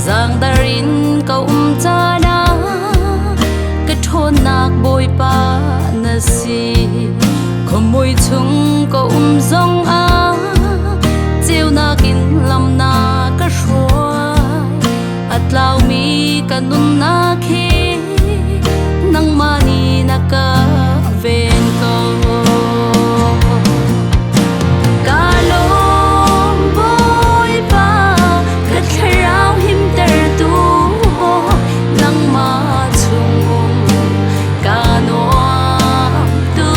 Zangdar in ka um caan ah ka ṭhawnnak Bawipa na si. Khuamui chung ka um zong ah ceunak in lam na ka hruai. A tlaumi ka nunnak hi nangmah nih na ka ven ko. Ka lawm Bawipa, ka thlarau himtertu nangmah chungum ka nuam tu.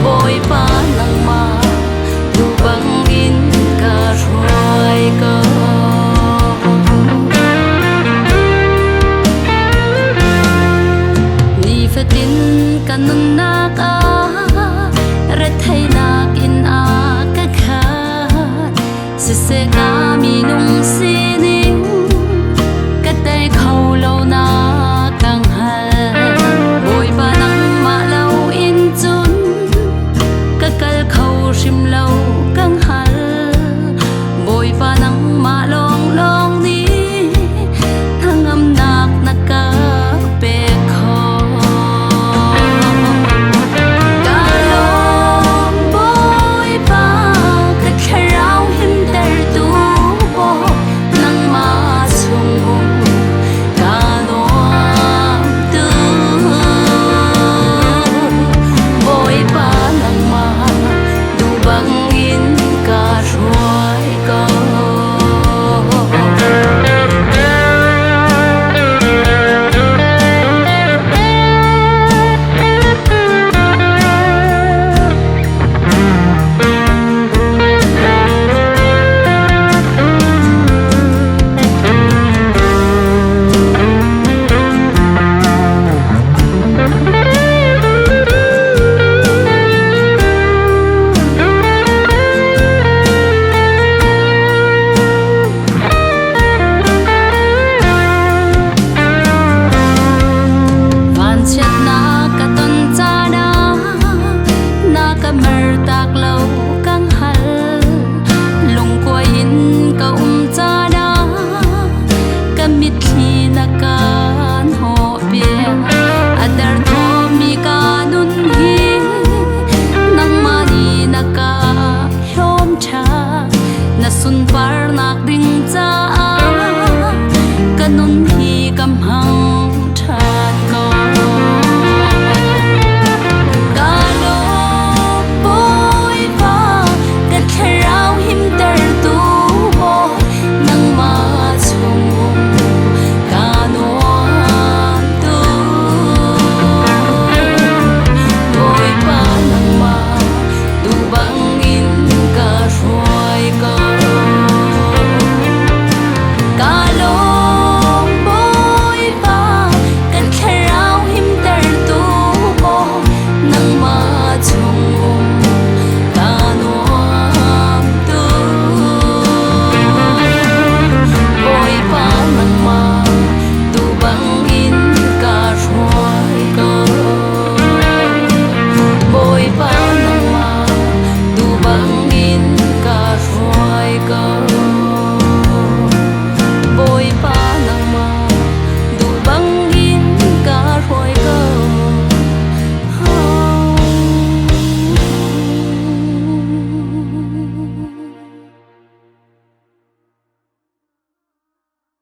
Bawipa nangmah tu bangin ka hruai ko. Nifatin ka nunnak ah retheihnak in a ka khat. Siseh ka minung sining ka tei kho lo na ka hngal. Bawipa nangmah loin cun ka kal kho hrim lo ka hngal. Bawipa nangmah lawnglawng nih hnangamnak na ka pek khawh. Ka lawm Bawipa, ka thlarau himtertu nangmah chungum ka nuam tu. Bawipa nangmah duh bangin ka hruai ko. Vanchiatnak ka ton caan ah na ka mertak lo kang hal. Lungkuai in ka um caan ah ka mitthli na kan hnawhpiak. A derthawmmi ka nun hi nangmah nih na ka hlawm ṭhan. Na sunparnak ding caah